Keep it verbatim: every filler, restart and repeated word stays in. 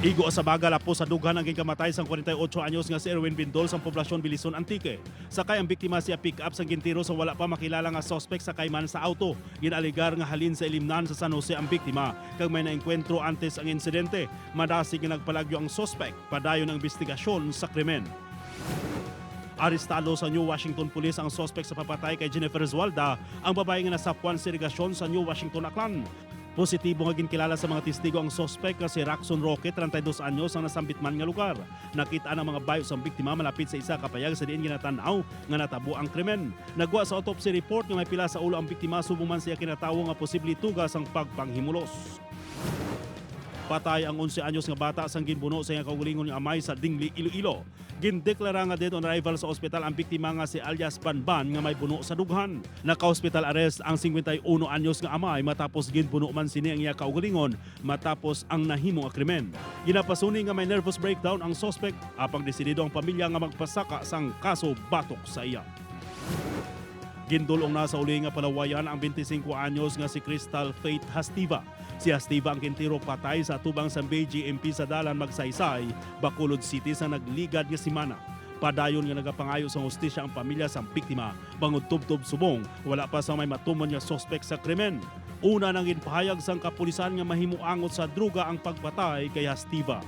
Igo sa baga, lapos sa dughan ang ginkamatay sang kwarenta y ocho anyos nga si Erwin Bindol sang poblasyon Bilison, Antique. Sakay ang biktima sa pick-up sang gintiro sang wala pa makilala nga suspek sakay man sa auto. Ginalegar nga halin sa Ilimnan sa San Jose ang biktima kag may naengkwentro antes ang insidente. Madasig nga nagpalagyo ang suspek. Padayon ang investigasyon sa krimen. Arestado sa New Washington Police ang suspek sa pagpatay kay Jennifer Zualda, ang babayi nga nasapwan sa irigasyon sa New Washington, Aklan. Positibo nga ginkilala sa mga testigo ang suspek nga si Raxon Roque, treinta y dos anyos, ang nasambit man nga lugar. Nakit-an ang mga bayo sang biktima malapit sa isa ka payag sa diin ginatan-aw nga natabo ang krimen. Nagwa sa autopsy report nga may pila sa ulo ang biktima subong man sa iya kinatawo nga posible tuga sang pagpanghimulos. Patay ang onse anyos nga bata sang ginbuno sa iyang kaugalingon nga amay sa Dingli, Iloilo. Gindeklara nga dead on arrival sa ospital ang biktima nga si alias Banban nga may buno sa dughan. Naka-hospital arrest ang singkwenta y uno anyos nga amay matapos ginbuno man sini ang iya kaugalingon matapos ang nahimo nga krimen. Ginapasuni nga may nervous breakdown ang suspect, apang desidido ang pamilya nga magpasaka sang kaso batok sa iya. Gindul-ong na sa uli nga palawayan ang twenty-five anyos nga si Crystal Faith Hastiva. Si Hastiva ang gintiro patay sa atubang sang B J M P sa dalan Magsaysay, Bacolod City, sa nagligad nga semana. Padayon nga nagapangayo sang hustisya ang pamilya sang biktima bangod tubtob subong wala pa sang may matumon nga suspek sa krimen. Una nang ginpahayag sang kapulisan nga mahimo angot sa droga ang pagpatay kay Hastiva.